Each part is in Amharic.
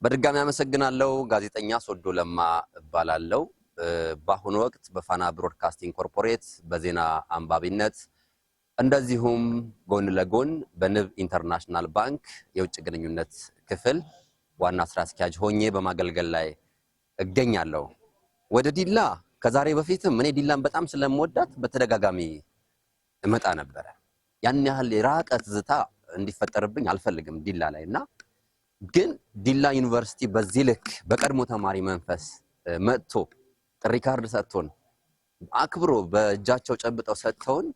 በድጋሚ አመሰግናለሁ። ጋዜጠኛ ሶዶ ለማ እባላለሁ። በአሁኑ ወቅት በፋና ብሮድካስቲንግ ኮርፖሬት በዜና አንባቢነት፣ እንደዚሁም ጎን ለጎን በንብ ኢንተርናሽናል ባንክ የውጭ ግንኙነት ክፍል ዋና ስራ አስኪያጅ ሆኜ በማገልገል ላይ እገኛለሁ። ወደ ዲላ ከዛሬ በፊትም እኔ ዲላን በጣም ስለምወዳት በተደጋጋሚ እመጣ ነበረ። ያን ያህል የራቀ ትዝታ እንዲፈጠርብኝ አልፈልግም ዲላ ላይ። እና ግን ዲላ ዩኒቨርሲቲ በዚህ ልክ በቀድሞ ተማሪ መንፈስ መጥቶ ጥሪ ካርድ ሰጥቶን፣ አክብሮ በእጃቸው ጨብጠው ሰጥተውን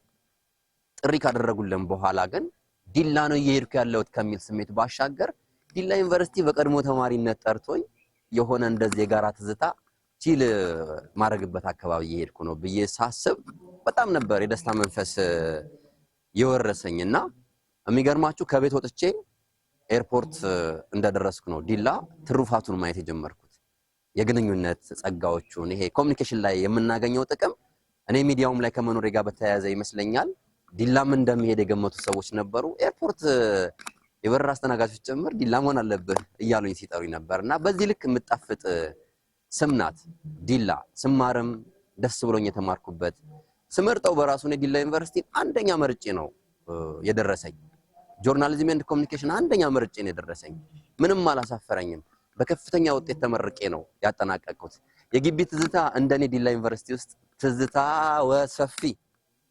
ጥሪ ካደረጉልን በኋላ ግን ዲላ ነው እየሄድኩ ያለሁት ከሚል ስሜት ባሻገር ዲላ ዩኒቨርሲቲ በቀድሞ ተማሪነት ጠርቶኝ የሆነ እንደዚህ የጋራ ትዝታ chill ማድረግበት አካባቢ እየሄድኩ ነው ብዬ ሳስብ በጣም ነበር የደስታ መንፈስ የወረሰኝ። እና የሚገርማችሁ ከቤት ወጥቼ ኤርፖርት እንደደረስኩ ነው ዲላ ትሩፋቱን ማየት የጀመርኩት። የግንኙነት ጸጋዎቹን፣ ይሄ communication ላይ የምናገኘው ጥቅም እኔ ሚዲያውም ላይ ከመኖሬ ጋር በተያያዘ ይመስለኛል ዲላም እንደሚሄድ የገመቱ ሰዎች ነበሩ። ኤርፖርት የበረራ አስተናጋጆች ጭምር ዲላ መሆን አለብህ እያሉኝ ሲጠሩኝ ነበር። እና በዚህ ልክ የምጣፍጥ ስም ናት ዲላ። ስማርም ደስ ብሎኝ የተማርኩበት፣ ስመርጠው በራሱ እኔ ዲላ ዩኒቨርሲቲ አንደኛ መርጬ ነው የደረሰኝ። Journalism and communication አንደኛ መርጬ ነው የደረሰኝ። ምንም አላሳፈረኝም። በከፍተኛ ውጤት ተመርቄ ነው ያጠናቀቅኩት። የግቢ ትዝታ እንደኔ ዲላ ዩኒቨርሲቲ ውስጥ ትዝታ ወሰፊ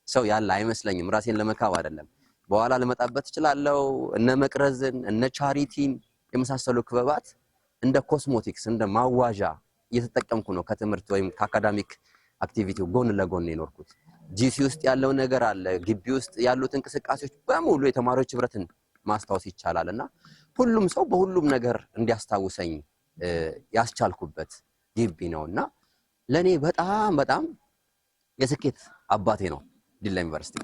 ሰው ያለ አይመስለኝም። ራሴን ለመካብ አይደለም። በኋላ ልመጣበት እችላለሁ። እነ መቅረዝን፣ እነ charity ን የመሳሰሉ ክበባት እንደ ኮስሞቲክስ፣ እንደ ማዋዣ እየተጠቀምኩ ነው ከትምህርት ወይም ከ academic activity ው ጎን ለጎን የኖርኩት። GC ውስጥ ያለው ነገር አለ። ግቢ ውስጥ ያሉት እንቅስቃሴዎች በሙሉ የተማሪዎች ህብረትን ማስታወስ ይቻላል። እና ሁሉም ሰው በሁሉም ነገር እንዲያስታውሰኝ ያስቻልኩበት ግቢ ነው። እና ለእኔ በጣም በጣም የስኬት አባቴ ነው ዲላ ዩኒቨርሲቲ።